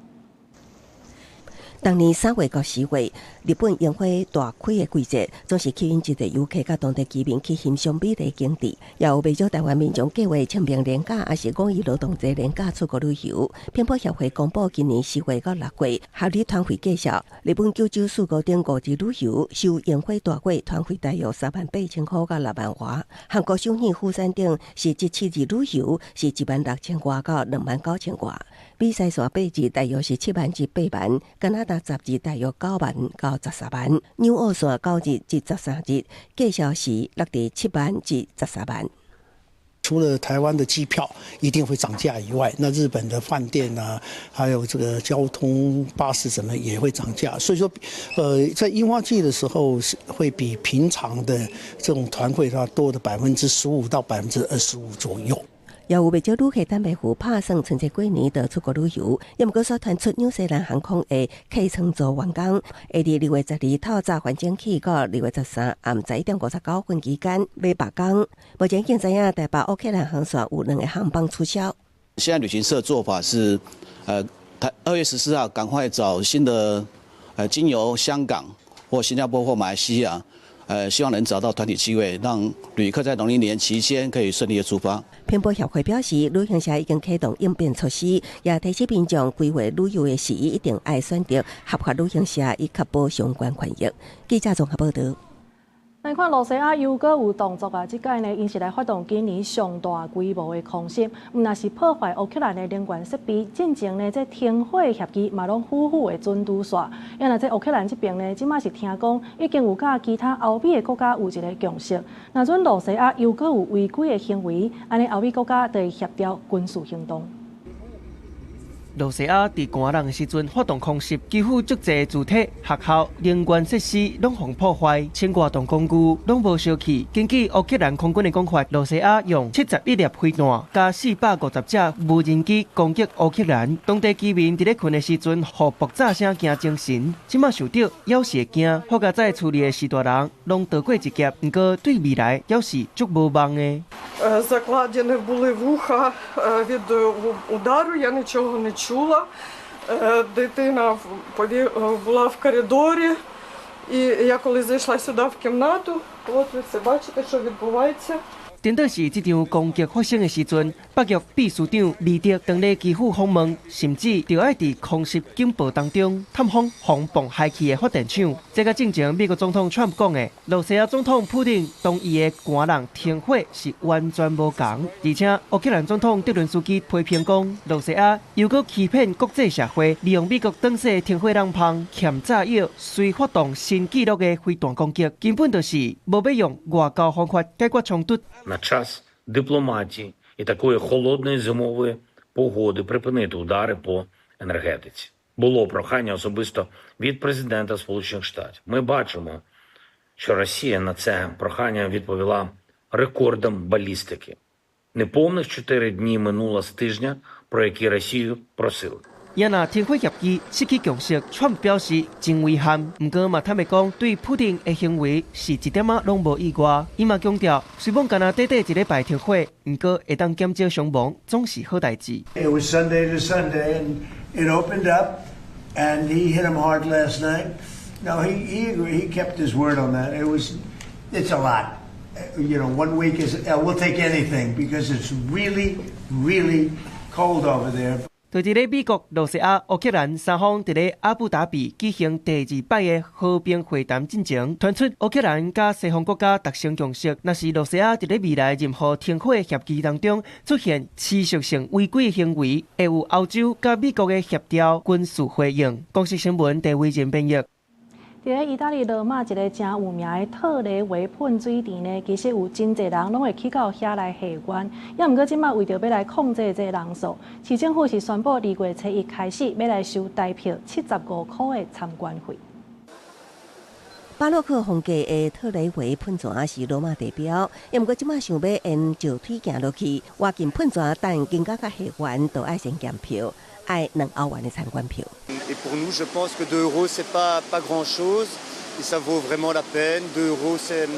逐年3月到4月，日本櫻花大開的季節，總是吸引一濟遊客佮當地居民去欣賞美麗景致。也有袂少台灣民眾計劃清明連假，抑是五一勞動節連假出國旅遊。品保協會公布今年4月到6月合理團費介紹，日本九州四國頂5日旅遊，受櫻花大月團費大約3萬8千箍到6萬外。韓國首爾釜山頂是7日旅遊是1萬6千外到2萬9千外。美西線8日大約是7萬至8萬，加拿大10日大約9萬到13萬，紐澳線9日至13日，價數是落佇7萬至13萬。除了台灣的機票一定會漲價以外，那日本的飯店啊，還有這個交通巴士什麼也會漲價。所以說，在櫻花季的時候是會比平常的這種團費的話多的15%到25%左右。也有袂少旅客等袂赴拍算春節過年就出國旅遊，也毋過煞傳出紐西蘭航空的客艙組員工，會佇2月12透早還程起到2月13暗11點59分期間欲罷工。目前已經知影台北烏克蘭航線有兩个航班取消。現在旅行社做法是，2月14號趕快找新的，經由香港或新加坡或馬來西亞。希望能找到團體機位，讓旅客在農曆年期間可以順利的出發。品保協會表示，旅行社已經啟動應變措施，也提醒民眾規劃旅遊的時，一定愛選擇合法旅行社，以確保相關權益。記者綜合報導。來看露西亞又閣有動作啊！這擺呢，𪜶是來發動今年上大規模的空襲，毋但是破壞烏克蘭的能源設備，進前呢，這停火協議嘛攏死死的準拄煞。啊若這烏克蘭這邊呢，這馬是聽講已經有佮其他歐美的國家有一个共識，若準露西亞又閣有違規的行為，按呢歐美國家就會協調軍事行動。露西亞佇寒冷的時陣發動空襲，幾乎足濟住宅、學校、能源設施攏予破壞，千外棟公寓攏無燒去。根據烏克蘭空軍的講法，露西亞用71粒飛彈佮450隻無人機攻擊烏克蘭。當地居民佇咧睏的時陣，予爆炸聲驚精神，這馬受著猶是會驚。好佳哉厝裡的序大人攏逃過一劫，毋過對未來猶是足無望的。 Закладені були вуха від удару, я нічого не чула. Дитина була в коридорі, і я коли зайшла сюди в кімнату, от ви це бачите, що відбувається. 顛倒是這場攻擊發生的時陣，北約秘書長李德當咧基輔訪問，甚至著愛佇空襲警報當中探訪風暴海去的發電廠。這佮進前美國總統川普講的，露西亞總統普丁同意的寒冷停火是完全無仝。而且烏克蘭總統澤倫斯基批評講，露西亞又閣欺騙國際社會，利用美國當勢停火空縫，欠炸藥，隨發動新紀錄的飛彈攻擊，根本就是無欲用外交方法解決衝突。 На час дипломатії і такої холодної зимової погоди припинити удари по енергетиці. Було прохання особисто від президента Сполучених Штатів. Ми бачимо, що Росія на це прохання відповіла рекордом балістики. Неповних 4 дні минуло з тижня, про який Росію просили. 也若停火協議失去共識，川普表示真遺憾。毋過嘛坦白講，對普丁的行為是一點仔攏無意外。伊嘛強調，雖罔干焦短短一禮拜停火，毋過會當減少傷亡，總是好代誌。 It was Sunday to Sunday, and it opened up, and he hit him hard last night. No, he agreed. He kept his word on that. It's a lot. One week is, we'll take anything because it's really, really cold over there. 就佇咧美國、露西亞、烏克蘭三方佇咧阿布達比舉行第二擺的和平會談進前，傳出烏克蘭佮西方國家達成共識，若是露西亞佇咧未來任何停火協議當中出現持續性違規行為，會有歐洲佮美國的協調軍事回應。公視新聞鄭偉仁編譯。佇咧意大利羅馬一个誠有名的特雷維噴水池呢，其實有真濟人攏會去到遐來下願。也毋過這擺為著欲來控制這个人數，市政府是宣布2月初一開始欲來收台票75箍的參觀費。巴洛克風格的特雷維噴泉是羅馬地標，也毋過這擺想欲沿石梯行落去，倚近噴泉等更加較下懸，就愛先檢票，愛2歐元的參觀票。 Et pour nous, je pense que 2 euros, c'est pas grand-chose, et ça vaut vraiment la peine. 2 euros, c'est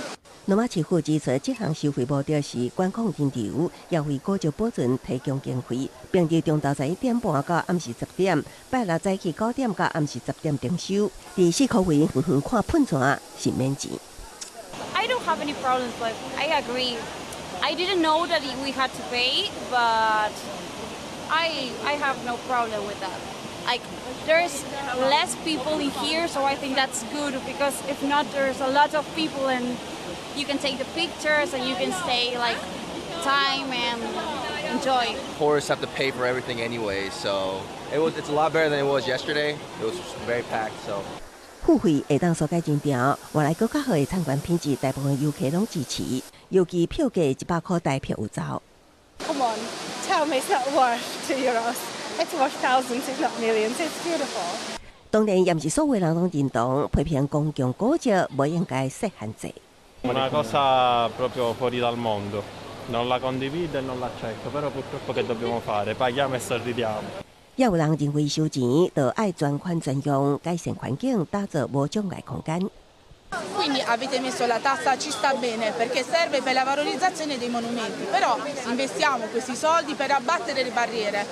羅馬市府指出，這項收費目的是管控人流，也為古蹟保存提供經費。平日中晝11點半到暗時10點，拜六早起9點到暗時10點停收。佇四箍圍遠遠看噴泉是免錢。 I don't have any problems, but I agree. I didn't know that we had to pay, but I have no problem with that. Like, there's less people in here, so I think that's good because if not, there's a lot of people and you can take the pictures and you can stay like time and enjoy. Tourists have to pay for everything anyway, so it's a lot better than it was yesterday. It was very packed, so. 付費會當疏解人潮，換來閣較好的參觀品質，大部分遊客攏支持。尤其票價100箍台票有找。 Come on, tell me it's not worth €2. It's worth thousands, if not millions. It's beautiful. 當然，也毋是所有人攏認同，批評公共古蹟無應該設限制。 Una cosa proprio fuori dal mondo. Non la condivido e non l'accetto, però purtroppo che dobbiamo fare? Paghiamo e sorridiamo. 也有人認為收錢就愛專款專用，改善環境，打造無障礙空間。 Quindi avete messo la tassa, ci sta bene perché serve per la valorizzazione dei monumenti, però investiamo questi soldi per abbattere le barriere.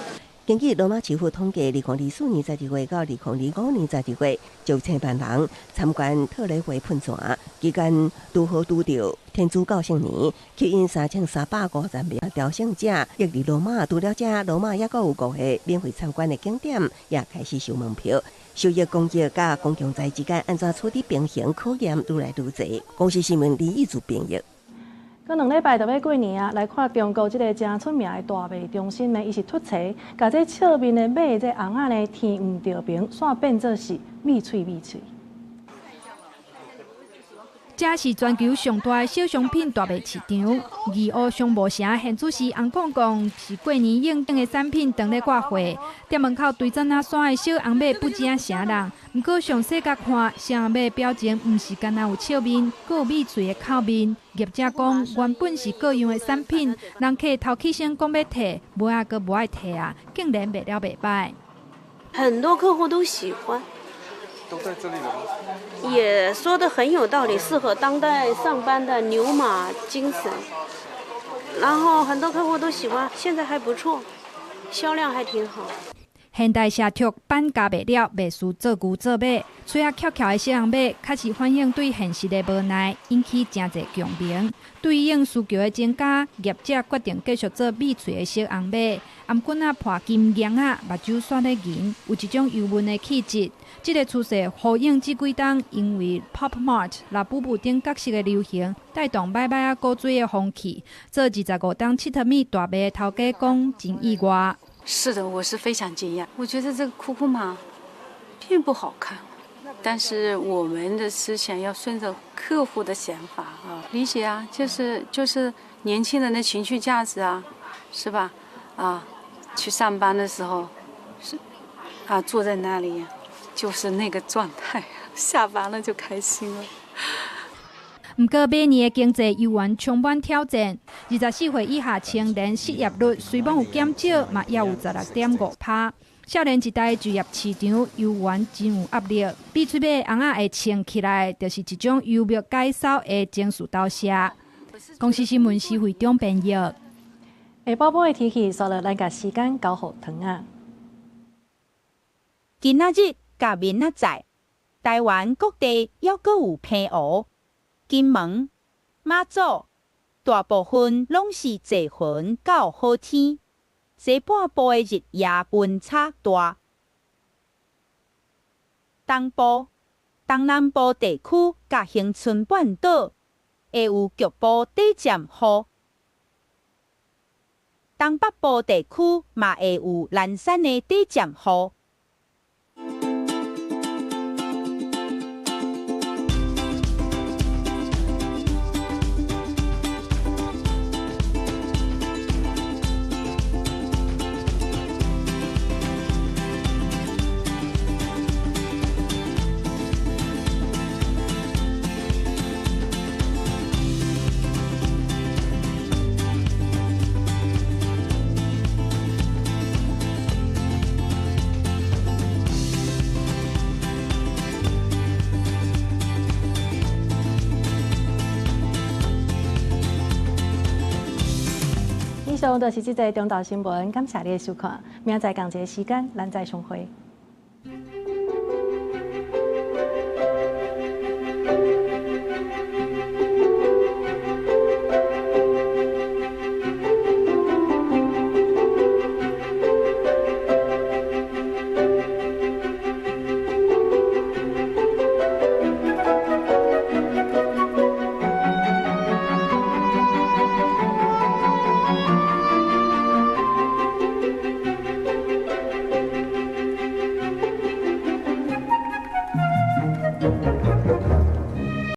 根據羅馬市府統計，2024年12月到2025年12月，就1000萬人參觀特雷維噴泉，期間拄好拄著天主教聖年，吸引3350名朝聖者。亦佇羅馬，除了這，羅馬猶閣有五個免費參觀的景點，也開始收門票。收益公益佮公共財之間按怎處理平衡，考驗愈來愈濟。公視新聞李義祖編譯。閣兩禮拜就欲過年啊！來看中國這个誠出名的大賣中心呢，伊是凸槌，共這笑面的馬這尪仔呢，天毋著爿，煞變做是米喙米喙。這是全球上大的小商品大賣市場，義烏商貿城現主時紅摃摃，是過年應景的產品當咧掛貨。店門口堆層仔山的小紅馬不止啥人，毋過詳細共看，小紅馬表情毋是干焦有笑面，閣有米喙的口面。業者講，原本是各樣的產品，人客頭起先講欲提，尾仔閣無愛提啊，竟然賣了袂䆀。很多客戶都喜歡。都在這裡了嗎？也說得很有道理，適合當代上班的牛馬精神。然後很多客戶都喜歡，現在還不錯，銷量還挺好。現代社畜板夾袂了，袂輸做牛做馬，喙仔翹翹的小紅馬，確實反映對現實的無奈，引起誠濟共鳴。對應需求的增加，業者決定繼續做米喙的小紅馬。頷頸仔破金罌仔，目睭煞咧銀，有一種幽悶的氣質。這個趨勢呼應這幾冬，因為 Pop Mart、Labubu 等角色的流行，帶動買買仔古錐的風氣。做25冬𨑨迌物大賣的頭家講真意外。是的，我是非常驚訝。我覺得這個酷酷馬並不好看，但是我們的思想要順着客戶的想法啊，理解啊，就是年輕人的情緒價值啊，是吧？啊，去上班的時候是啊，坐在那裡就是那個狀態，下班了就開心了。毋過，馬年的經濟猶原充滿挑戰。24歲以下青年失業率雖罔有減少，嘛猶有16.5趴。少年一代就业市场犹原真有压力。比出马尪仔会穿起来，就是一种幽默解骚的情绪投射。公视新闻施惠中编译。下晡晡的天气，煞落咱共时间交予糖仔。今仔日佮明仔载，台湾各地犹阁有澎湖、金门、马祖，大部分拢是济云到好天，西半部的日夜温差大。东部、东南部地区佮恒春半岛会有局部短暂雨，东北部地区嘛会有零散的短暂雨。以上就是這節中晝新聞，感謝你的收看。明仔載仝一个時間，咱再相會。